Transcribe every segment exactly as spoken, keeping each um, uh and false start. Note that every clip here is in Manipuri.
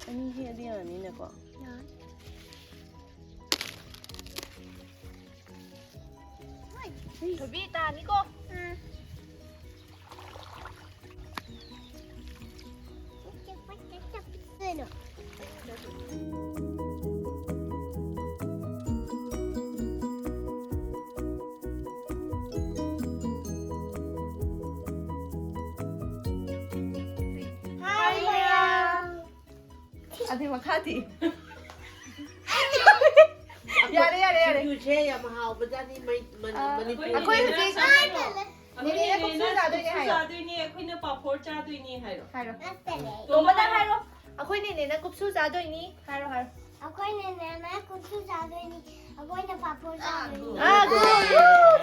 ꯑꯅꯤ ꯍꯦꯛꯑꯗꯤ ꯌꯥꯅꯤꯅꯦꯀꯣ? ꯌꯥꯅꯤ꯫ ꯊꯣꯏꯕꯤ, ꯇꯥꯅꯤꯀꯣ? ꯎꯝ꯫ ꯀꯩꯅꯣ? ꯍꯥꯏ, ꯃꯌꯥꯝ꯫ ꯑꯗꯨꯏ ꯃꯈꯥꯗꯤ? ꯌꯥꯔꯦ, ꯌꯥꯔꯦ, ꯌꯥꯔꯦ꯫ ꯁꯤꯡꯖꯨꯁꯦ ꯌꯥꯝ ꯍꯥꯎꯕꯖꯥꯠꯅꯤ, ꯃꯩ-, ꯃꯅꯤ-, ꯑꯥ, ꯃꯅꯤꯄꯨꯔꯒꯤ ꯑꯩꯈꯣꯏ ꯍꯧꯖꯤꯛ ꯅꯦꯅꯦꯅ ꯅꯦꯅꯦꯅ ꯀꯨꯞꯁꯨ ꯀꯨꯞꯁꯨ ꯆꯥꯗꯣꯏꯅꯦ ꯍꯥꯏꯌꯣ꯫ ꯆꯥꯗꯣꯏꯅꯦ, ꯑꯩꯈꯣꯏꯅ ꯄꯥꯐꯣꯔ ꯆꯥꯗꯣꯏꯅꯦ ꯍꯥꯏꯔꯣ꯫ ꯍꯥꯏꯔꯣ꯫ ꯅꯠꯇꯦꯅꯦ꯫ ꯇꯣꯝꯕꯅ ꯍꯥꯏꯔꯣ꯫ ꯑꯩꯈꯣꯏ ꯅꯦꯅꯦꯅ ꯀꯨꯞꯁꯨ ꯆꯥꯗꯣꯏꯅꯤ꯫ ꯍꯥꯏꯔꯣ, ꯍꯥꯏꯔꯣ꯫ ꯑꯩꯈꯣꯏ ꯅꯦꯅꯦꯅ ꯀꯨꯞꯁꯨ ꯆꯥꯗꯣꯏꯅꯤ꯫ ꯑꯩꯈꯣꯏꯅ ꯄꯥꯐꯣꯔ ꯆꯥꯗꯣꯏꯅꯤ꯫ ꯑꯥ, ꯒꯨꯗ꯫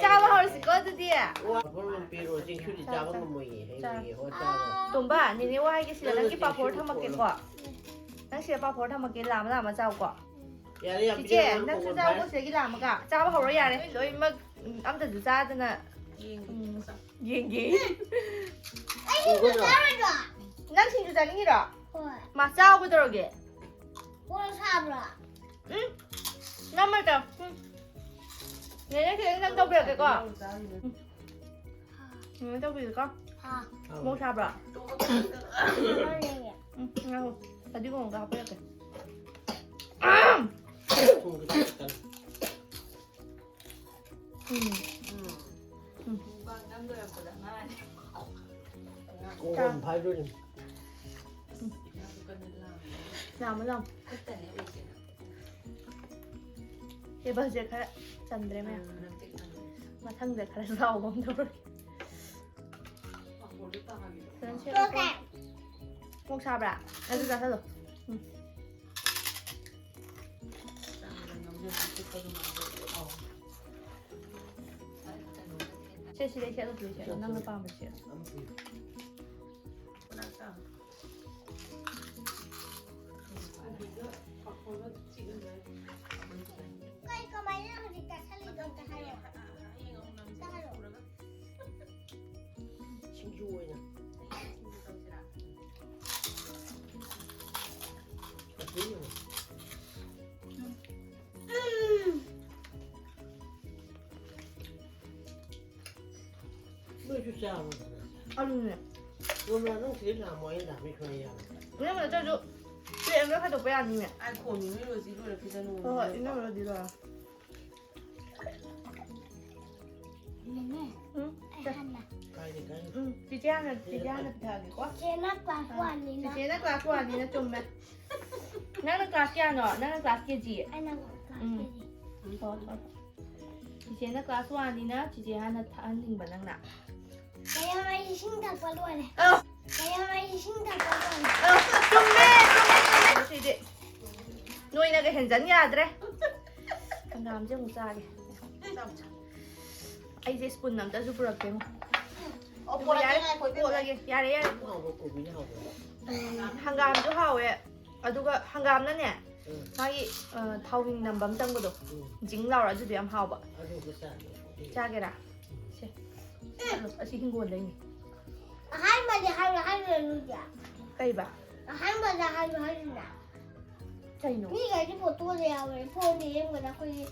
ꯆꯥꯕ ꯍꯧꯔꯁꯤꯀꯣ, ꯑꯗꯨꯗꯤ꯫ ꯄꯥꯐꯣꯔ ꯑꯃ ꯄꯤꯔꯣ, ꯆꯦꯡꯁꯨꯗꯤ ꯆꯥꯕ ꯆꯥꯔꯣ, ꯉꯝꯃꯣꯏꯌꯦ, ꯆꯥꯔꯣ꯫ ꯍꯌꯦꯡ ꯍꯣꯏ ꯆꯥꯔꯣ꯫ ꯇꯣꯝꯕ, ꯅꯦꯅꯦ ꯋꯥ ꯍꯥꯏꯒꯦ ꯁꯤꯗ, ꯅꯪꯒꯤ ꯄꯥꯐꯣꯔ ꯊꯝꯃꯛꯀꯦꯀꯣ꯫ ꯅꯪ ꯁꯤꯗ ꯄꯥꯐꯣꯔ ꯊꯝꯃꯛꯀꯦ, ꯂꯥꯝꯃ ꯂꯥꯝꯃ ꯆꯥꯎꯀꯣ꯫ ꯌꯥꯔꯦ, ꯌꯥꯝ ꯆꯤꯆꯦ, ꯄꯤꯖꯔꯒ ꯅꯪꯁꯨ ꯀꯣꯡꯒꯣꯟ ꯆꯥꯎꯀꯣ ꯐꯥꯏ꯫ ꯁꯤꯗꯒꯤ ꯂꯥꯝꯃꯒ꯫ ꯆꯥꯕ ꯍꯧꯔꯣ ꯌꯥꯔꯦ꯫ ꯂꯣꯏꯅꯃꯛ, ꯎꯝ, ꯑꯝꯇꯁꯨ ꯆꯥꯗꯅ꯫ ꯌꯦꯡꯒꯦ꯫ ꯎꯝ, ꯌꯦꯡꯒꯦ꯫ ꯑꯩ ꯁꯤꯡꯖꯨ ꯆꯥꯔꯣꯏꯗ꯭ꯔꯣ? ꯅꯪ ꯁꯤꯡꯖꯨ ꯆꯥꯅꯤꯡꯉꯤꯔꯣ? ꯍꯣꯏ꯫ ꯃꯥ ꯆꯥꯎ ꯀꯩꯗꯧꯔꯒꯦ? ꯃꯣꯔꯣꯛ ꯁꯥꯕ꯭ꯔꯣ? ꯎꯝ, ꯅꯝꯃ ꯆꯥꯎ꯫ ꯎꯝ꯫ ꯅꯦꯅꯦ ꯈꯤꯇꯪ ꯅꯪ ꯇꯧꯕꯤꯔꯛꯀꯦꯀꯣ꯫ ꯎꯝ꯫ ꯅꯦꯅꯦ ꯇꯧꯕꯤꯔꯛꯀꯦꯀꯣ꯫ ꯍꯥ꯫ ꯃꯣꯔꯣꯛ ꯁꯥꯕ꯭ꯔꯣ? ꯁꯥꯕ꯭ꯔꯣ, ꯅꯦꯅꯦ? ꯎꯝ, ꯉꯥꯏꯈꯣ꯫ ꯐꯗꯤꯒꯣꯝꯒ ꯍꯥꯞꯄꯤꯔꯛꯀꯦ꯫ ꯎꯝ꯫ ꯎꯝ꯫ ꯎꯝ꯫ ꯀꯣꯡꯒꯣꯟ ꯐꯥꯏꯗꯣꯏꯅꯤ꯫ ꯂꯥꯝꯃꯣ, ꯂꯥꯝꯃꯣ꯫ ꯇꯦꯕꯜꯁꯦ ꯈꯔ ꯆꯟꯗ꯭ꯔꯦ ꯃꯌꯥꯝ꯫ ꯃꯊꯪꯗ ꯈꯔ ꯆꯥꯎꯕ ꯑꯃ ꯇꯧꯔꯒꯦ꯫ ꯐꯖꯅ ꯁꯦꯠꯂꯨꯀꯣ꯫ ꯃꯣꯔꯣꯛ ꯁꯥꯕ꯭ꯔꯥ? ꯑꯗꯨ ꯆꯥꯁꯜꯂꯣ꯫ ꯎꯝ꯫ ꯁꯦ, ꯁꯤꯗꯩ ꯁꯦꯠꯂꯣ, ꯁꯤꯗꯩ ꯁꯦꯠꯂꯣ, ꯅꯪꯅ ꯄꯥꯝꯕ ꯁꯦꯠꯂꯣ꯫ ꯀꯣꯕꯤꯒ ꯄꯥꯐꯣꯔꯒ ꯆꯤꯛꯑ ꯑꯣꯏꯅ꯫ ꯅꯣꯏꯁꯨ ꯆꯥꯕ꯭ꯔꯣ? ꯑꯗꯨꯅꯦ꯫ ꯔꯣꯃꯤꯂꯥ, ꯅꯪ ꯁꯤꯗ ꯂꯥꯛꯑꯝꯃꯣ, ꯑꯩ ꯂꯥꯛꯄ ꯁꯨꯡꯌꯥ ꯌꯥꯔꯣꯏ꯫ ꯏꯅꯝꯃ ꯅꯠꯇ꯭ꯔꯁꯨ ꯁꯤ ꯑꯦꯝꯗ ꯈꯥꯏꯗꯣꯛꯄ ꯌꯥꯅꯤꯅꯦ꯫ ꯑꯩ ꯈꯣꯝꯃꯤ ꯃꯤ ꯂꯣꯏꯁꯤ ꯂꯣꯏꯔꯦ ꯄꯤꯖꯅꯨ꯫ ꯍꯣꯏ, ꯍꯣꯏ, ꯏꯅꯝꯃ ꯂꯣꯏꯗꯤ ꯂꯣꯏꯔꯦ꯫ ꯅꯦꯅꯦ, ꯎꯝ, ꯑꯩ ꯁꯦ꯫ ꯍꯥꯟꯅ꯫ ꯀꯥꯏꯗꯦ, ꯀꯥꯏꯗꯦ꯫ ꯎꯝ, ꯆꯤꯆꯦ ꯍꯥꯟꯅ, ꯆꯤꯆꯦ ꯍꯥꯟꯅ ꯄꯤꯊꯛꯑꯒꯦꯀꯣ꯫ ꯆꯤꯆꯦꯅ class ꯑꯥ, one ꯅꯤꯅ꯫ ꯆꯤꯆꯦꯅ class one ꯅꯤꯅ ꯆꯨꯝꯃꯦ꯫ ꯅꯪꯅ class ꯀꯌꯥꯅꯣ? ꯅꯪꯅ class K G? ꯑꯩꯅ class ꯎꯝ꯫ K G꯫ ꯍꯣꯏ, ꯍꯣꯏ, ꯍꯣꯏ꯫ ꯆꯤꯆꯦꯅ class one ꯅꯤꯅ ꯆꯤꯆꯦ ꯍꯥꯟꯅ ꯊꯛꯍꯟꯅꯤꯡꯕ ꯅꯪꯅ? ꯃꯌꯥꯝ, ꯑꯩ ꯏꯁꯤꯡ ꯊꯛꯄ ꯂꯣꯏꯔꯦ꯫ ꯑ꯫ ꯃꯌꯥꯝ, ꯑꯩ ꯏꯁꯤꯡ ꯊꯛꯄ ꯂꯣꯏꯔꯦ꯫ ꯑ, ꯆꯨꯝꯃꯦ, ꯆꯨꯝꯃꯦ, ꯆꯨꯝꯃꯦ, ꯁꯤꯗꯤ꯫ ꯅꯣꯏꯅꯒ ꯍꯦꯟꯖꯟ ꯌꯥꯗ꯭ꯔꯦ꯫ ꯍꯪꯒꯥꯝꯁꯦ ꯑꯃꯨꯛ ꯆꯥꯒꯦ꯫ ꯑꯩꯁꯦ spoon ꯑꯝꯇꯁꯨ ꯄꯨꯔꯛꯇꯦꯉꯣ꯫ ꯑꯣ, ꯑꯗꯨꯕꯨ ꯌꯥꯔꯦ, ꯄꯨꯔꯛꯀꯦ, ꯉꯥꯏꯈꯣ, ꯏꯕꯦꯝꯃ꯫ ꯀꯣꯠꯂꯒꯦ꯫ ꯌꯥꯔꯦ, ꯌꯥꯔꯦ꯫ ꯍꯥꯎꯕ ꯀꯣꯕꯤꯅ ꯍꯥꯎꯕ꯫ ꯎꯝ, ꯍꯪꯒꯥꯝꯁꯨ ꯍꯥꯎꯋꯦ꯫ ꯑꯗꯨꯒ ꯍꯪꯒꯥꯝꯅꯅꯦ, ꯎꯝ꯫ ꯃꯥꯒꯤ, ꯑ, ꯊꯥꯎ ꯍꯤꯡ ꯅꯝꯕ ꯑꯃ ꯆꯪꯕꯗꯣ, ꯎꯝ꯫ ꯖꯤꯡ ꯂꯥꯎꯔ, ꯑꯗꯨꯗꯣ ꯌꯥꯝ ꯍꯥꯎꯕ꯫ ꯑꯗꯨꯒ ꯆꯥꯒꯦ꯫ ꯆꯥꯒꯦꯔꯥ? ꯎꯝ꯫ ꯁꯦ꯫ ꯆꯠꯂꯣ, ꯑꯁꯤ ꯍꯤꯡꯒꯣꯜꯗꯩꯅꯤ꯫ ꯑꯍꯥꯟꯕꯗꯤ ꯍꯥꯏꯔꯣ, ꯍꯥꯏꯔꯣ, ꯂꯨꯗꯤ꯫ ꯀꯩꯕ? ꯑꯍꯥꯟꯕꯗ ꯍꯥꯏꯔꯣ, ꯍꯥꯏꯔꯣꯅ꯫ ꯀꯩꯅꯣ? ꯃꯤꯒꯩꯗꯤ photo ꯗ ꯌꯥꯎꯔꯦ, phone ꯗ ꯌꯦꯡꯕꯗ ꯑꯩꯈꯣꯏꯗꯤ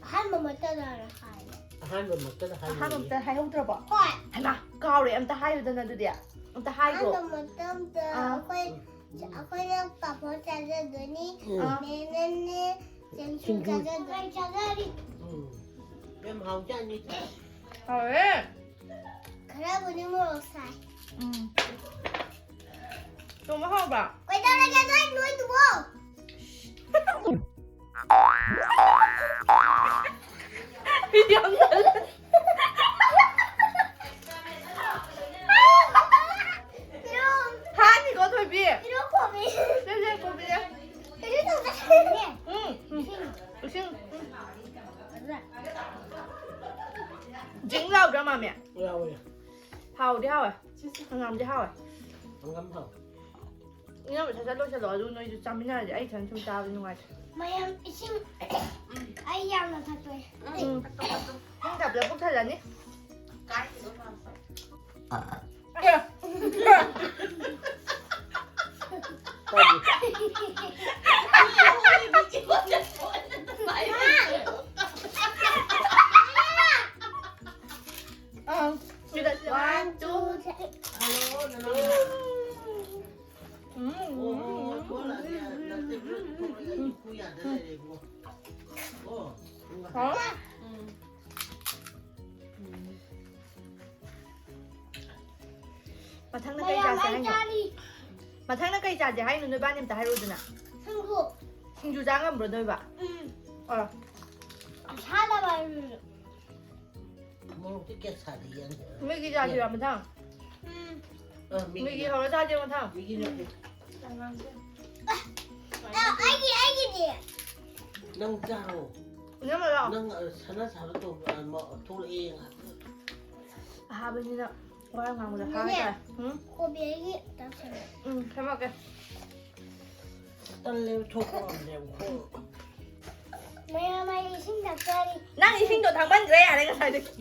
ꯑꯍꯥꯟꯕ ꯃꯛꯇꯗꯅ ꯍꯥꯏꯌꯦ꯫ ꯑꯍꯥꯟꯕ ꯃꯛꯇꯗ ꯍꯥꯏꯌꯦ꯫ ꯑꯍꯥꯟꯕ ꯃꯛꯇ ꯍꯥꯏꯍꯧꯗ꯭ꯔꯕꯣ? ꯍꯣꯏ꯫ ꯍꯩꯃꯥ, ꯀꯥꯎꯔꯦ, ꯑꯝꯇ ꯍꯥꯏꯌꯨꯗꯅ ꯑꯗꯨꯗꯤ꯫ ꯑꯝꯇ ꯍꯥꯏꯈꯣ꯫ ꯑꯍꯥꯟꯕ ꯃꯛꯇꯗ ꯑꯥ꯫ ꯑꯩꯈꯣꯏ, ꯑꯩꯈꯣꯏꯅ ꯄꯥꯐꯣꯔ ꯆꯥꯖꯗꯣꯏꯅꯤ, ꯑꯥ꯫ ꯅꯦꯅꯦꯅꯦ ꯆꯦꯡꯁꯨ ꯁꯤꯡꯖꯨ꯫ ꯆꯥꯖꯗꯣꯏꯅꯤ꯫ ꯆꯥꯖꯔꯤ꯫ ꯎꯝ꯫ ꯌꯥꯝ ꯍꯥꯎꯖꯥꯠꯅꯤ꯫ ꯍꯥꯎꯋꯦ꯫ ꯈꯔꯕꯨꯗꯤ ꯃꯣꯔꯣꯛ ꯁꯥꯏ꯫ ꯎꯝ꯫ ꯊꯣꯡꯕ ꯍꯥꯎꯕ꯭ꯔꯥ? ꯀꯩꯗꯧꯔꯒꯦ ꯅꯣꯏ ꯅꯣꯏꯗꯨꯕꯣ? ꯌꯥꯝ ꯇꯜꯂꯦ꯫ ꯍꯥꯠꯅꯤꯀꯣ ꯊꯣꯏꯕꯤ꯫ ꯄꯤꯔꯨꯛ ꯀꯣꯕꯤ꯫ ꯁꯦ, ꯁꯦ, ꯀꯣꯕꯤꯁꯦ꯫ ꯀꯩꯅꯣ ꯇꯧꯕ꯫ ꯎꯝ, ꯎꯝ꯫ ꯏꯁꯤꯡ, ꯎꯝ꯫ ꯖꯤꯡ ꯂꯥꯎꯗ꯭ꯔꯥ, ꯃꯥꯃꯤ? ꯌꯥꯎꯋꯦ꯫ ꯍꯥꯎꯗꯤ ꯍꯥꯎꯋꯦ꯫ ꯍꯪꯒꯥꯝꯗꯤ ꯍꯥꯎꯋꯦ꯫ ꯍꯪꯒꯥꯝ ꯍꯥꯎꯋꯦ꯫ ꯏꯅꯝꯃ, ꯁꯠ ꯁꯠ ꯂꯣꯏꯁꯜꯂꯣ, ꯑꯗꯨ ꯅꯣꯏꯁꯨ ꯆꯥꯃꯤꯟꯅꯔꯗꯤ ꯑꯩ ꯏꯊꯟ ꯁꯨꯝ ꯆꯥꯕꯗꯤ ꯅꯨꯡꯉꯥꯏꯇꯦ꯫ ꯃꯌꯥꯝ ꯏꯁꯤꯡ ꯑꯩ ꯌꯥꯝꯅ ꯊꯛꯇꯣꯛꯑꯦ꯫ ꯎꯝ꯫ ꯏꯁꯤꯡ ꯊꯛꯄꯗ ꯄꯨꯛ ꯊꯜꯂꯅꯤ꯫ ꯑꯪ, ꯁꯤꯗ, ꯁꯤꯗ꯫ One, two, three. ꯎꯝ, ꯎꯝ, ꯎꯝ, ꯎꯝ, ꯎꯝ, ꯎꯝ, ꯎꯝ꯫ ꯍꯥꯎ? ꯎꯝ꯫ ꯃꯊꯪꯅ ꯀꯩ ꯃꯌꯥꯝ ꯆꯥꯁꯦ ꯑꯩ ꯍꯥꯏꯅꯣ? ꯆꯥꯔꯤ꯫ ꯃꯊꯪꯅ ꯀꯩ ꯆꯥꯁꯦ ꯍꯥꯏꯅꯣ? ꯅꯣꯏꯕꯥꯅꯤ ꯑꯝꯇ ꯍꯥꯏꯔꯛꯎꯗꯅ꯫ ꯁꯤꯡꯖꯨ꯫ ꯁꯤꯡꯖꯨ ꯆꯥ ꯉꯝꯕ꯭ꯔꯣ ꯅꯣꯏꯕ? ꯎꯝ꯫ ꯑ꯫ ꯑꯁꯥꯗꯕ ꯍꯥꯏꯕꯅꯤꯅ꯫ ꯃꯣꯔꯣꯛꯇꯤ ꯀꯌꯥ ꯁꯥꯗꯦ ꯌꯥꯅꯤ꯫ ꯃꯤꯒꯤ ꯆꯥꯁꯤꯔ ꯃꯊꯪ? ꯎꯝ꯫ ꯑ, ꯃꯤꯒꯤ ꯃꯤꯒꯤ ꯍꯧꯔ ꯆꯥꯁꯦ ꯃꯊꯪ꯫ ꯃꯤꯒꯤ ꯅꯠꯇꯦ꯫ ꯑ, ꯑꯩꯒꯤ, ꯑꯩꯒꯤꯗꯤ꯫ ꯅꯪ ꯆꯥꯔꯣ꯫ ꯏꯅꯝꯃꯔꯣ? ꯅꯪ, ꯑ, ꯁꯅꯥ ꯁꯥꯕ ꯇꯧꯕ, ꯑ, ꯃ-, ꯊꯣꯛꯂꯛꯑꯦ ꯉꯥꯏꯍꯥꯛ꯫ ꯑꯍꯥꯕꯅꯤꯅ ꯋꯥ ꯉꯥꯡꯕꯗ ꯍꯥꯏ ꯇꯥꯔꯦ꯫ ꯎꯝ? ꯀꯣꯕꯤ ꯑꯩꯒꯤ ꯇꯥꯁꯜꯂꯣ꯫ ꯎꯝ, ꯁꯦꯝꯃꯛꯀꯦ꯫ ꯇꯜꯂꯦꯕ, ꯊꯣꯛꯄ ꯉꯝꯗꯦꯕ, ꯈꯣꯡ꯫ ꯃꯌꯥꯝ ꯑꯩ ꯏꯁꯤꯡ ꯊꯛꯆꯔꯤ꯫ ꯅꯪ ꯏꯁꯤꯡꯗꯣ ꯊꯛꯃꯟꯈ꯭ꯔꯦ, ꯌꯥꯔꯦ, ꯉꯁꯥꯏꯗꯒꯤ꯫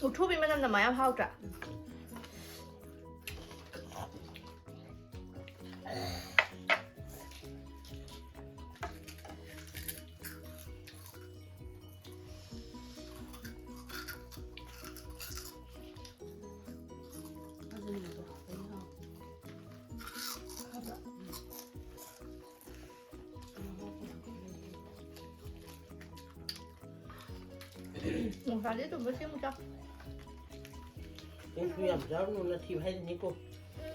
ꯃꯨꯛꯊ꯭ꯔꯨꯕꯤ ꯃꯅꯝ ꯅꯃꯥ ꯌꯥꯝ ꯍꯥꯎꯇ꯭ꯔꯥ? ꯅꯨꯡꯁꯥꯁꯦ ꯆꯨꯝꯕ ꯁꯦꯝꯃꯨ ꯆꯥꯎ꯫ ꯅꯪꯁꯨ ꯌꯥꯝ ꯆꯥꯔꯨꯅꯨ, ꯅꯊꯤ ꯍꯥꯏꯔꯤꯅꯤꯀꯣ꯫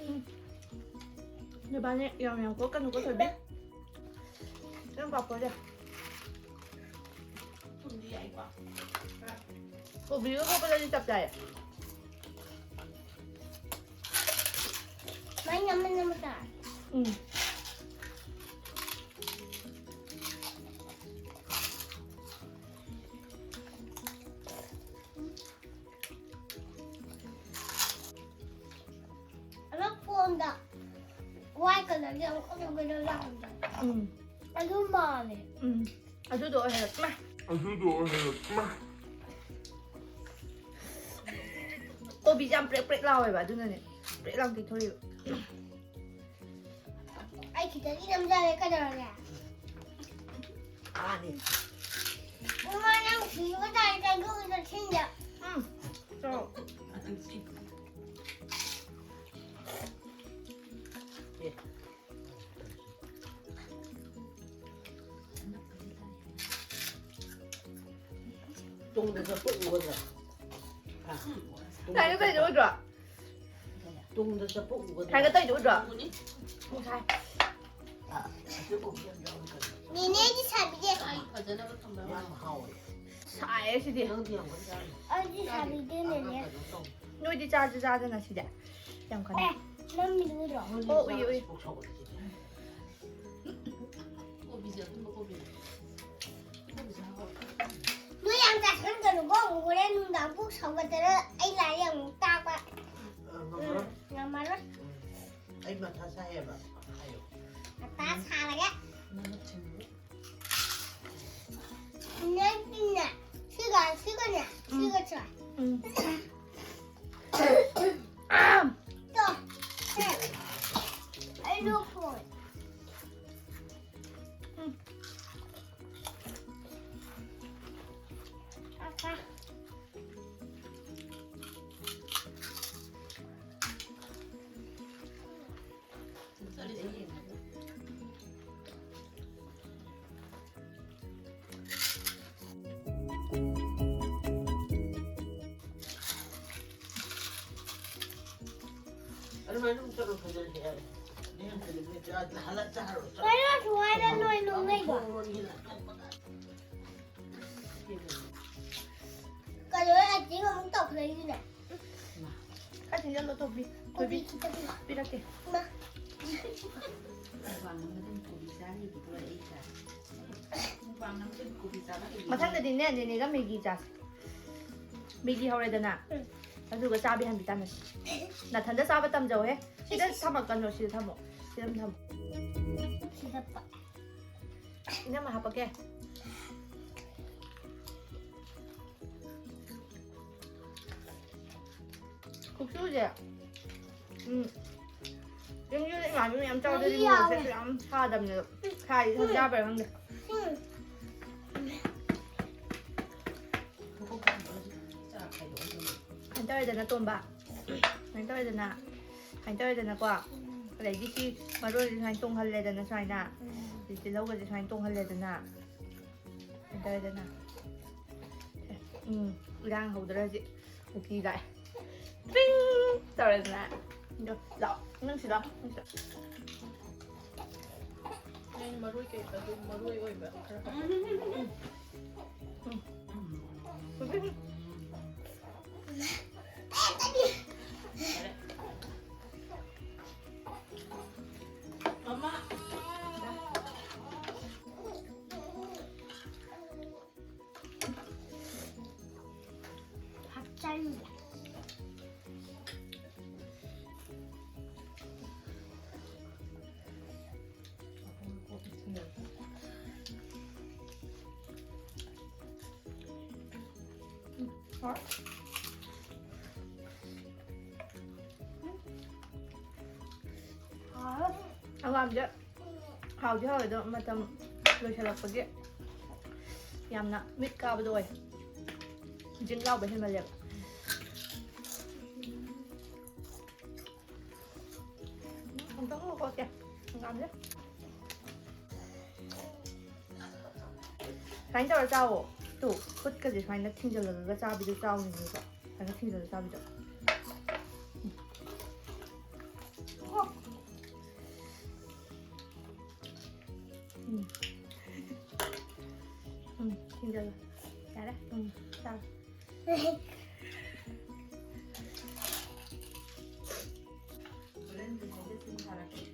ꯎꯝ꯫ ꯅꯕꯥꯅꯤ ꯌꯥꯝ ꯌꯥꯝ ꯀꯣꯠꯀꯅꯨꯀꯣ, ꯊꯣꯏꯕꯤ꯫ ꯅꯪ ꯄꯥꯐꯣꯔꯁꯦ꯫ ꯀꯣꯕꯤꯒ ꯀꯣꯠꯄꯗꯗꯤ ꯆꯞ ꯆꯥꯏꯌꯦ꯫ ꯃꯩ ꯅꯝꯃ ꯅꯝꯃ ꯆꯥꯔꯦ꯫ ꯎꯝ꯫ ꯑꯗꯣ ꯐꯣꯟꯗ white colourꯒꯤ ꯑꯃꯨꯛ ꯑꯅꯧꯕ ꯂꯥꯛꯄꯗꯣ꯫ ꯎꯝ꯫ ꯑꯗꯨ ꯃꯥꯜꯂꯦ꯫ ꯎꯝ꯫ ꯑꯗꯨꯗꯣ ꯑꯣꯏꯍꯜꯂꯛ-, ꯃꯥ꯫ ꯑꯗꯨꯗꯣ ꯑꯣꯏꯍꯜꯂꯛ-, ꯃꯥ꯫ ꯀꯣꯕꯤꯁꯦ ꯌꯥꯝ ꯄ꯭ꯔꯦꯛ ꯄ꯭ꯔꯦꯛ ꯂꯥꯎꯋꯦꯕ, ꯑꯗꯨꯅꯅꯦ ꯄ꯭ꯔꯦꯛ ꯂꯥꯎ ꯇꯦꯛꯊꯣꯔꯛꯏꯕ꯫ ꯑꯩ ꯈꯤꯇꯪꯗꯤ ꯅꯝꯖꯔꯦ, ꯀꯩꯗꯧꯔꯒꯦ? ꯃꯥꯅꯤ꯫ ꯏꯃꯥ, ꯅꯪ ꯁꯤꯕ ꯇꯥꯔꯦ, ꯆꯪꯊꯣꯛꯈꯤꯗ ꯁꯤꯡꯗ꯫ ꯎꯝ, ꯆꯥꯎ꯫ ꯑꯦ꯫ ꯇꯨꯡꯗ ꯆꯠꯄ ꯎꯒꯗ꯭ꯔꯥ? ꯍꯥ? ꯁꯥꯏꯒ ꯇꯧꯔꯤꯗꯣ ꯎꯗ꯭ꯔꯣ? ꯇꯨꯡꯗ ꯆꯠꯄ ꯎꯒꯗ꯭ꯔꯥ? ꯁꯥꯏꯒ ꯇꯧꯔꯤꯗꯣ ꯎꯗ꯭ꯔꯣ? ꯎꯅꯤ꯫ ꯁꯥꯏ꯫ ꯑꯥ, ꯑꯗꯨ ꯎꯒꯗ꯭ꯔꯥ? ꯅꯦꯅꯦꯒꯤ ꯁꯥꯕꯤꯒꯦ꯫ ꯑꯩ ꯐꯖꯅꯕ ꯊꯝꯕ ꯌꯥꯝ ꯍꯥꯎꯋꯦ꯫ ꯁꯥꯏꯌꯦ ꯁꯤꯗꯤ꯫ ꯅꯪꯗꯤ ꯌꯥꯝ ꯀꯟꯅ ꯆꯥꯔꯤ꯫ ꯑꯩꯗꯤ ꯁꯥꯕꯤꯒꯦ, ꯅꯦꯅꯦ꯫ ꯀꯩꯅꯣ ꯇꯧ꯫ ꯅꯣꯏꯗꯤ ꯆꯥꯁꯨ ꯆꯥꯗꯅ ꯁꯤꯗꯤ꯫ ꯌꯥꯝ ꯀꯟꯅ꯫ ꯑꯦ, ꯅꯝꯃꯤꯗꯣ ꯎꯗ꯭ꯔꯣ? ꯑꯣ, ꯎꯏ, ꯎꯏ꯫ ꯄꯨꯛ ꯁꯧꯒꯠꯂꯤꯁꯤꯗꯤ꯫ ꯀꯣꯕꯤꯁꯦ ꯑꯊꯨꯝꯕ ꯀꯣꯕꯤꯅꯦ꯫ ꯀꯣꯕꯤꯁꯦ ꯍꯥꯎꯋꯦ꯫ ꯅꯣꯏ ꯌꯥꯝ ꯆꯥꯁꯤꯟꯒꯅꯨꯀꯣ, ꯑꯃꯨꯛ ꯍꯣꯔꯦꯟ ꯅꯨꯡꯗꯥꯡ ꯄꯨꯛ ꯁꯧꯒꯠꯇꯅ ꯑꯩ ꯂꯥꯏꯔꯤꯛ ꯑꯃꯨꯛ ꯇꯥꯛꯄ꯫ ꯑ, ꯉꯝꯃꯔꯣꯏ꯫ ꯎꯝ, ꯉꯝꯃꯔꯣꯏ꯫ ꯎꯝ꯫ ꯑꯩ ꯃꯊꯥ ꯁꯥꯏꯌꯦꯕ꯫ ꯍꯥꯏꯌꯣ꯫ ꯃꯊꯥ ꯁꯥꯔꯒꯦ꯫ ꯅꯪꯅ ꯊꯤꯡꯉꯨ꯫ ꯅꯪꯒꯤꯅꯦ꯫ ꯁꯤꯒ, ꯁꯤꯒꯅꯦ꯫ ꯎꯝ꯫ ꯁꯤꯒ ꯆꯥꯏ꯫ ꯎꯝ꯫ ꯇꯣ꯫ ꯁꯦ꯫ ꯑꯩ ꯂꯣꯛ ꯈꯨꯏ꯫ ꯎꯝ꯫ ꯑꯀꯥ꯫ ꯑꯗꯨꯃꯥꯏꯅ ꯑꯗꯨꯝ ꯆꯠꯂꯣ, ꯐꯖꯔꯗꯤ ꯌꯥꯔꯦ꯫ ꯅꯪ ꯐꯤꯂꯝꯁꯦ ꯆꯥ-, ꯍꯜꯂꯛ ꯆꯥꯔꯣ, ꯆꯠꯂꯣ꯫ ꯀꯩꯅꯣ ꯁꯨꯃꯥꯏꯅ ꯅꯣꯏ ꯅꯣꯏ ꯂꯩꯕ? ꯃꯈꯣꯡ ꯑꯣꯟꯒꯤ ꯂꯥꯛꯄ꯫ ꯀꯩꯅꯣ ꯑꯦꯛꯇꯤꯡ ꯑꯃꯨꯛ ꯇꯧꯈꯠꯂꯛꯏꯁꯤꯅ? ꯀꯥꯏ ꯊꯤꯟꯖꯜꯂꯣ, ꯊꯣꯏꯕꯤ? ꯊꯣꯏꯕꯤ, ꯀꯣꯕꯤ ꯈꯤꯇꯪ ꯄꯤꯔꯛꯀꯦ꯫ ꯃꯥ꯫ ꯃꯨꯛꯕꯥꯡ ꯑꯃꯗꯤ ꯀꯣꯕꯤ ꯆꯥꯔꯤꯕꯗꯣ ꯑꯩ ꯆꯥ-, ꯃꯨꯛꯕꯥꯡ ꯑꯃꯗꯤ ꯀꯣꯕꯤ ꯆꯥꯔꯤꯕꯗꯣ꯫ ꯃꯊꯪꯗꯗꯤꯅꯦ, ꯅꯦꯅꯦꯒ ꯃꯦꯒꯤ ꯆꯥꯁꯦ꯫ ꯃꯦꯒꯤ ꯍꯧꯔꯦꯗꯅ, ꯎꯝ꯫ ꯑꯗꯨꯒ ꯆꯥꯕꯤ ꯍꯟꯕꯤ ꯇꯥꯟꯅꯁꯤ꯫ ꯅꯥꯊꯟꯗ ꯆꯥꯕ ꯇꯝꯖꯧꯍꯦ꯫ ꯁꯤꯗ ꯏꯁ, ꯏꯁ꯫ ꯊꯝꯃꯛꯀꯅꯣ, ꯁꯤꯗ ꯊꯝꯃꯣ꯫ ꯁꯤꯗ ꯑꯗꯨꯝ ꯊꯝꯃꯣ꯫ ꯁꯤꯗ ꯄ- ꯏꯅꯝꯃ ꯍꯥꯞꯄꯛꯀꯦ꯫ ꯆꯨꯁꯦ꯫ ꯎꯝ꯫ ꯌꯨꯝ ꯌꯨꯝꯗ ꯏꯃꯥꯟꯅꯕꯤ ꯃꯌꯥꯝ ꯆꯥꯎꯗꯗꯤ ꯃꯣꯔꯣꯛꯁꯦ ꯌꯥꯝ ꯁꯥꯗꯕꯅꯦꯕ꯫ ꯁꯥꯏ ꯁꯝ ꯆꯥꯕꯩꯔ ꯈꯪꯗꯦ꯫ ꯁꯨꯃꯥꯏꯅ ꯇꯧꯔꯦꯗꯅ, ꯇꯣꯝꯕ꯫ ꯁꯨꯃꯥꯏꯅ ꯇꯧꯔꯦꯗꯅ꯫ ꯁꯨꯃꯥꯏꯅ ꯇꯧꯔꯦꯗꯅꯀꯣ꯫ ꯑꯗꯩꯗꯤ ꯁꯤ ꯃꯔꯣꯏꯁꯦ ꯁꯨꯃꯥꯏꯅ ꯇꯣꯡꯍꯜꯂꯦꯗꯅ ꯁꯨꯃꯥꯏꯅ꯫ ꯑꯗꯩ ꯇꯤꯜꯍꯧꯒꯁꯦ ꯁꯨꯃꯥꯏꯅ ꯇꯣꯡꯍꯜꯂꯦꯗꯅ꯫ ꯁꯨꯃꯥꯏꯅ ꯇꯧꯔꯦꯗꯅ꯫ ꯎꯝ, ꯏꯔꯥꯡ ꯍꯧꯗ꯭ꯔ ꯍꯧꯖꯤꯛ ꯀꯨꯀꯤ ꯂꯥꯛꯑꯦ꯫ ꯄꯤꯡ ꯇꯧꯔꯦꯗꯅ꯫ ꯑꯗꯣ ꯂꯥꯛꯑꯣ, ꯅꯪ ꯁꯤꯗ ꯂꯥꯛꯑꯣ, ꯅꯪ ꯁꯤꯗ꯫ ꯑꯩꯅ ꯃꯔꯣꯏ ꯀꯩꯀꯥꯗꯣ ꯃꯔꯣꯏ ꯑꯣꯏꯕ ꯈꯔ ꯍꯥꯞꯄꯦ꯫ ꯎꯝ꯫ ꯃꯃꯥ꯫ ꯆꯥꯅꯤꯡꯗꯦ꯫ ꯎꯝ, ꯍꯥꯎꯔꯦ꯫ ꯎꯝ꯫ ꯍꯥꯎꯔꯦ꯫ ꯍꯪꯒꯥꯝꯁꯦ ꯍꯥꯎꯗꯤ ꯍꯥꯎꯋꯦ, ꯑꯗꯣ ꯃꯇꯝ ꯂꯣꯏꯁꯤꯜꯂꯛꯄꯒꯤ ꯌꯥꯝꯅ ꯃꯤꯠ ꯀꯥꯕꯗꯣ ꯑꯣꯏ꯫ ꯖꯤꯡ ꯂꯥꯎꯕ ꯍꯦꯟꯃꯜꯂꯦꯕ꯫ ꯑꯝꯇꯪ ꯂꯧꯊꯣꯛꯀꯦ ꯍꯪꯒꯥꯝꯁꯦ꯫ ꯁꯨꯃꯥꯏꯅ ꯇꯧꯔ ꯆꯥꯎꯋꯣ꯫ ꯇꯨ, ꯈꯨꯠꯀꯁꯦ ꯁꯨꯃꯥꯏꯅ ꯊꯤꯡꯖꯤꯜꯂꯒ ꯆꯥꯕꯤꯗꯣ ꯆꯥꯎꯅꯤꯡꯉꯤꯀꯣ꯫ ꯁꯨꯃꯥꯏꯅ ꯊꯤꯡꯖꯤꯜꯂꯒ ꯆꯥꯕꯤꯗꯣ꯫ ꯑꯣ꯫ ꯎꯝ꯫ ꯎꯝ, ꯊꯤꯡꯖꯤꯜꯂꯣ꯫ ꯌꯥꯔꯦ? ꯎꯝ, ꯆꯥꯔꯣ꯫ ꯍꯣꯔꯦꯟ ꯀꯩꯅꯣꯗ ꯁꯤꯡ ꯊꯥꯔꯛꯀꯦ꯫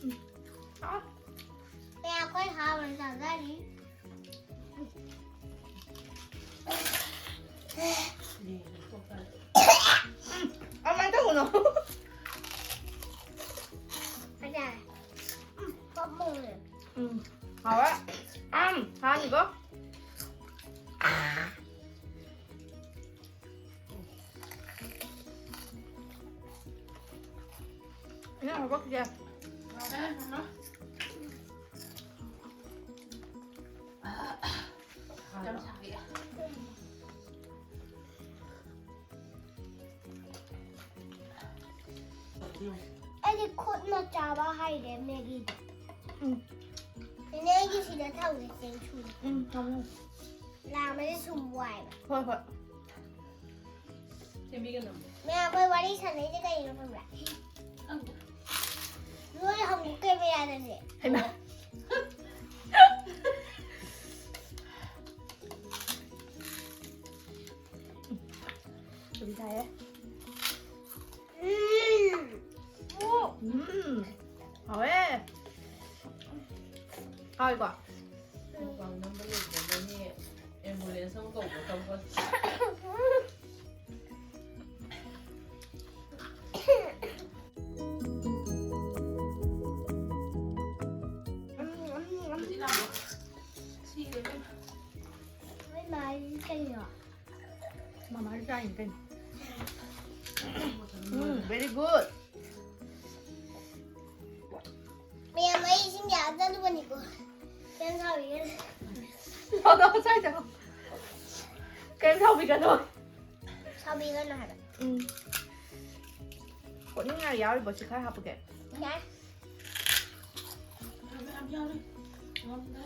ꯎꯝ꯫ ꯑꯥ꯫ ꯑꯦ, ꯑꯩꯈꯣꯏ ꯍꯥꯎꯅ ꯆꯥꯖꯔꯤ꯫ ꯎꯝ, ꯑꯗꯨꯃꯥꯏꯅ ꯇꯧꯒꯅꯣ꯫ ꯍꯥꯏꯇꯥꯔꯦ꯫ ꯎꯝ, ꯄꯥꯝꯃꯨꯔꯦ꯫ ꯎꯝ, ꯍꯥꯎꯋꯦ꯫ ꯎꯝ, ꯍꯥꯅꯤꯀꯣ꯫ ꯏꯟꯖꯥꯡ ꯍꯥꯞꯄꯛꯈꯤꯒꯦ꯫ ꯌꯥꯝ ꯁꯥꯔꯤ꯫ ꯑꯩꯗꯤ ꯈꯨꯠꯅ ꯆꯥꯕ ꯍꯩꯔꯦ ꯃꯦꯒꯤꯗꯣ꯫ ꯎꯝ꯫ ꯏꯅꯦ, ꯑꯩꯒꯤ ꯁꯤꯗ ꯊꯝꯒꯦ, ꯆꯦꯡ ꯁꯨꯔꯦ꯫ ꯎꯝ, ꯊꯝꯃꯣ꯫ ꯂꯥꯝꯃꯗꯤ ꯁꯨꯝ ꯋꯥꯏꯕ꯫ ꯍꯣꯏ, ꯍꯣꯏ꯫ ꯁꯦꯝꯕꯤꯒꯅꯨ꯫ ꯃꯌꯥꯝ, ꯃꯣꯏ ꯋꯥꯔꯤ ꯁꯥꯟꯅꯩꯁꯦ ꯀꯩꯒꯤꯅꯣ ꯈꯪꯕ꯭ꯔꯥ? ꯈꯪꯗꯦ꯫ ꯅꯣꯏ ꯍꯪꯉꯨ ꯀꯦꯃꯦꯔꯥꯗꯁꯦ꯫ ꯍꯩꯃꯥ꯫ ꯆꯨꯝ ꯊꯥꯏꯌꯦ꯫ ꯎꯝ꯫ ꯎꯝ꯫ ꯍꯥꯎꯋꯦ꯫ ꯍꯥꯎꯋꯦꯀꯣ? ꯃꯨꯛꯕꯥꯡ ꯅꯝꯕ ꯂꯣꯏꯕꯗ ꯃꯣꯏꯅꯤ ambulance ꯑꯃ ꯀꯧꯕ ꯈꯪꯄꯣꯠꯇꯦ꯫ ꯎꯝ, ꯎꯝ, ꯎꯝ꯫ ꯁꯤꯔꯦ ꯏꯕꯦꯝꯃ꯫ ꯅꯣꯏ ꯃꯥꯒꯤ ꯀꯩꯅꯣ? ꯃꯃꯥꯒꯤ ꯆꯥꯔꯤꯅꯤ ꯀꯩꯅꯣ꯫ ꯎꯝ, very good꯫ ꯃꯌꯥꯝ, ꯑꯩ ꯏꯁꯤꯡ ꯌꯥꯝ ꯆꯠꯂꯨꯕꯅꯤꯀꯣ꯫ ꯀꯩꯝ ꯁꯥꯎꯕꯤꯒꯅꯨ꯫ ꯊꯣꯛꯂꯛꯑꯣ ꯁ꯭ꯋꯥꯏꯗ꯫ ꯀꯩꯝ ꯁꯥꯎꯕꯤꯒꯅꯨ꯫ ꯁꯥꯎꯕꯤꯒꯅꯨ ꯍꯥꯏꯕ꯫ ꯎꯝ꯫ ꯀꯣꯠꯅꯤꯡꯉꯥꯏ ꯌꯥꯎꯔꯤꯕꯣ? ꯁꯤ ꯈꯔ ꯍꯥꯞꯄꯨꯒꯦ꯫ ꯌꯥꯏ꯫ ꯌꯥꯝ ꯌꯥꯎꯔꯤ꯫ ꯉꯝꯗ꯭ꯔꯦ꯫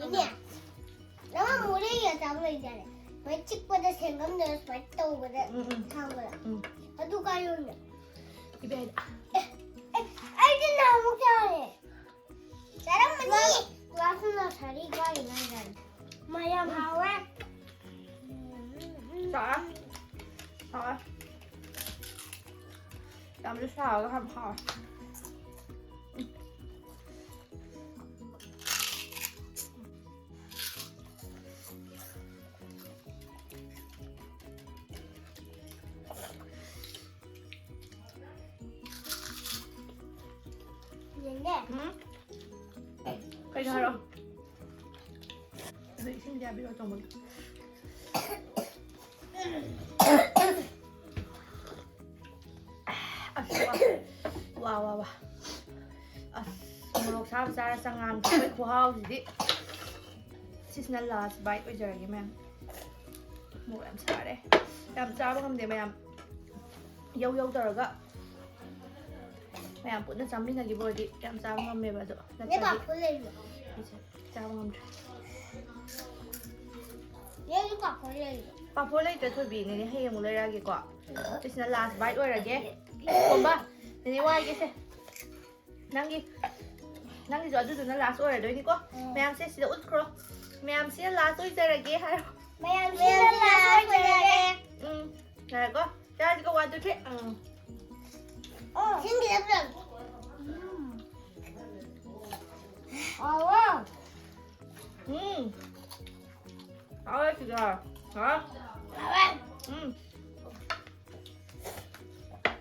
ꯏꯅꯦ, ꯅꯪ ꯃꯣꯔꯦꯒꯤ ꯑꯆꯥꯄꯣꯠ ꯂꯩꯗꯥꯏꯅꯦ? ꯃꯣꯏ ꯆꯤꯛꯄꯗ ꯁꯦꯟꯒꯝꯗ ꯁꯨꯃꯥꯏꯅ ꯇꯧꯕꯗ ꯎꯝ, ꯎꯝ꯫ ꯊꯥꯡꯕꯗ꯫ ꯎꯝ꯫ ꯑꯗꯨ ꯀꯥꯏ ꯌꯣꯟꯒꯦ? ꯏꯕꯦꯟ꯫ ꯑꯦ, ꯑꯦ, ꯑꯩꯗꯤ ꯅꯍꯥꯟꯃꯨꯛ ꯆꯥꯔꯦ꯫ ꯆꯥꯔꯝꯃꯅꯤ꯫ ꯀ꯭ꯂꯥꯁ ꯅꯔꯁꯔꯤ ꯀꯥꯔꯤꯉꯩꯗꯅꯦ꯫ ꯃꯌꯥꯝ ꯍꯥꯎꯋꯦ꯫ ꯆꯥꯎꯔꯦ꯫ ꯍꯥꯎꯋꯦ꯫ ꯌꯥꯝꯁꯨ ꯁꯥꯔꯒ ꯌꯥꯝ ꯍꯥꯎꯋꯦ꯫ ꯌꯦꯡꯒꯦ꯫ ꯎꯝ? ꯀꯩꯅꯣ ꯍꯥꯏꯔꯣ? ꯑꯗꯣ ꯏꯁꯤꯡꯗꯤ ꯌꯥꯕꯤꯔꯣ, ꯇꯣꯡꯕꯒꯤ꯫ ꯑꯁ, ꯋꯥ, ꯋꯥ, ꯋꯥ, ꯋꯥ꯫ ꯑꯁ, ꯃꯣꯔꯣꯛ ꯁꯥꯕ ꯆꯥꯔ ꯆꯉꯥꯡ ꯊꯛꯄꯩ ꯈꯨꯍꯥꯎꯁꯤꯗꯤ꯫ ꯁꯤꯁꯤꯅ last bite ꯑꯣꯏꯖꯔꯒꯦ, ꯃꯌꯥꯝ꯫ ꯃꯣꯔꯣꯛ ꯌꯥꯝ ꯁꯥꯔꯦ꯫ ꯌꯥꯝ ꯆꯥꯕ ꯉꯝꯗꯦ, ꯃꯌꯥꯝ꯫ ꯌꯧ ꯌꯧ ꯇꯧꯔꯒ ꯃꯌꯥꯝ ꯄꯨꯟꯅ ꯆꯥꯃꯤꯟꯅꯈꯤꯕ ꯑꯣꯏꯔꯗꯤ ꯌꯥꯝ ꯆꯥꯕ ꯉꯝꯃꯦꯕ, ꯑꯗꯣ ꯅꯦ, ꯅꯠꯇ꯭ꯔꯗꯤ ꯄꯥꯐꯣꯔ ꯂꯩꯕ꯭ꯔꯣ? ꯑꯩꯁꯦ ꯆꯥꯕ ꯉꯝꯗ꯭ꯔꯦ꯫ ꯅꯦ, ꯑꯩꯒꯤ ꯄꯥꯐꯣꯔ ꯂꯩꯕ꯭ꯔꯣ? ꯄꯥꯐꯣꯔ ꯂꯩꯇ꯭ꯔꯦ, ꯊꯣꯏꯕꯤ꯫ ꯅꯦꯅꯦ ꯍꯌꯦꯡ ꯑꯃꯨꯛ ꯂꯩꯔꯛꯑꯒꯦꯀꯣ꯫ ꯁꯤꯁꯤꯅ last bite ꯑꯣꯏꯔꯒꯦ꯫ ꯀꯣꯝꯕ, ꯅꯦꯅꯦ ꯋꯥꯏꯒꯦꯁꯦ꯫ ꯅꯪꯒꯤ, ꯅꯪꯒꯤꯁꯨ ꯑꯗꯨꯗꯨꯅ last ꯑꯣꯏꯔꯗꯣꯏꯅꯤꯀꯣ꯫ ꯎꯝ꯫ ꯃꯌꯥꯝꯁꯦ ꯁꯤꯗ ꯎꯠꯈ꯭ꯔꯣ꯫ ꯃꯌꯥꯝꯁꯤꯅ last ꯑꯣꯏꯖꯔꯒꯦ ꯍꯥꯏꯔꯣ꯫ ꯃꯌꯥꯝꯁꯤꯅ last ꯑꯣꯏꯖꯔꯒꯦ꯫ ꯎꯝ, ꯉꯥꯏꯈꯣ꯫ ꯆꯥꯔꯁꯤꯀꯣ, one, two, three꯫ ꯎꯝ꯫ ꯑꯣ꯫ ꯁꯤꯡꯒꯤꯗ ꯄꯨꯔꯛ꯫ ꯎꯝ꯫ ꯑꯣ꯫ ꯎꯝ꯫ ꯍꯥꯎꯋꯦ ꯁꯤꯗ꯫ ꯍꯥꯎꯋꯦ꯫ ꯍꯥꯎꯋꯦ꯫ ꯎꯝ꯫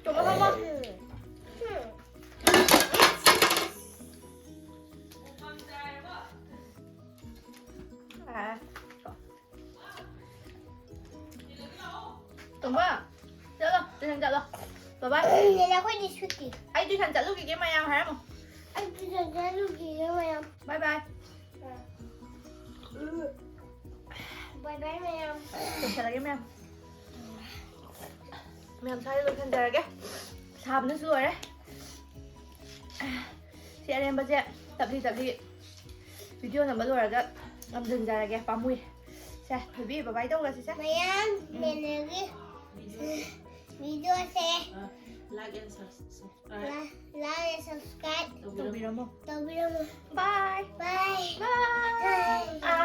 ꯆꯨꯝꯃꯣ, ꯆꯨꯝꯃꯣ꯫ ꯑꯥ꯫ ꯇꯣꯝꯕ, ꯆꯠꯂꯣ, tuition ꯆꯠꯂꯣ꯫ Bye bye꯫ ꯅꯦꯅꯦ, ꯑꯩꯈꯣꯏꯗꯤ ꯁꯨꯇꯤ꯫ ꯑꯩ tuition ꯆꯠꯂꯨꯈꯤꯒꯦ, ꯃꯌꯥꯝ ꯍꯥꯏꯔꯝꯃꯣ꯫ ꯑꯩ tuition ꯆꯠꯂꯨꯈꯤꯒꯦ, ꯃꯌꯥꯝ꯫ Bye bye꯫ Bye bye, ꯃꯌꯥꯝ꯫ ꯂꯣꯏꯁꯜꯂꯒꯦ, ꯃꯌꯥꯝ꯫ ꯃꯌꯥꯝ ꯁ꯭ꯋꯥꯏꯗ ꯂꯣꯏꯁꯟꯖꯔꯒꯦ꯫ ꯁꯥꯕꯅꯁꯨ ꯂꯣꯏꯔꯦ꯫ ꯁꯤ ꯑꯔꯦꯝꯕꯁꯦ ꯇꯞꯂꯤ ꯇꯞꯂꯤ video ꯅꯝꯕ ꯂꯣꯏꯔꯒ ꯉꯝꯖꯟꯖꯔꯒꯦ, ꯄꯥꯝꯃꯨꯏ꯫ ꯁꯦ, ꯊꯣꯏꯕꯤ, bye bye ꯇꯧꯔꯁꯤ, ꯁꯦ꯫ ꯃꯌꯥꯝ, ꯎꯝ꯫ ꯅꯦꯅꯦꯒꯤ videoꯁꯦ ꯑ, like and subscribe. ꯂꯥ-, like and subscribe ꯇꯧꯕꯤꯔꯝꯃꯣ꯫ ꯇꯧꯕꯤꯔꯝꯃꯣ꯫ Bye꯫ Bye꯫ Bye꯫ Bye꯫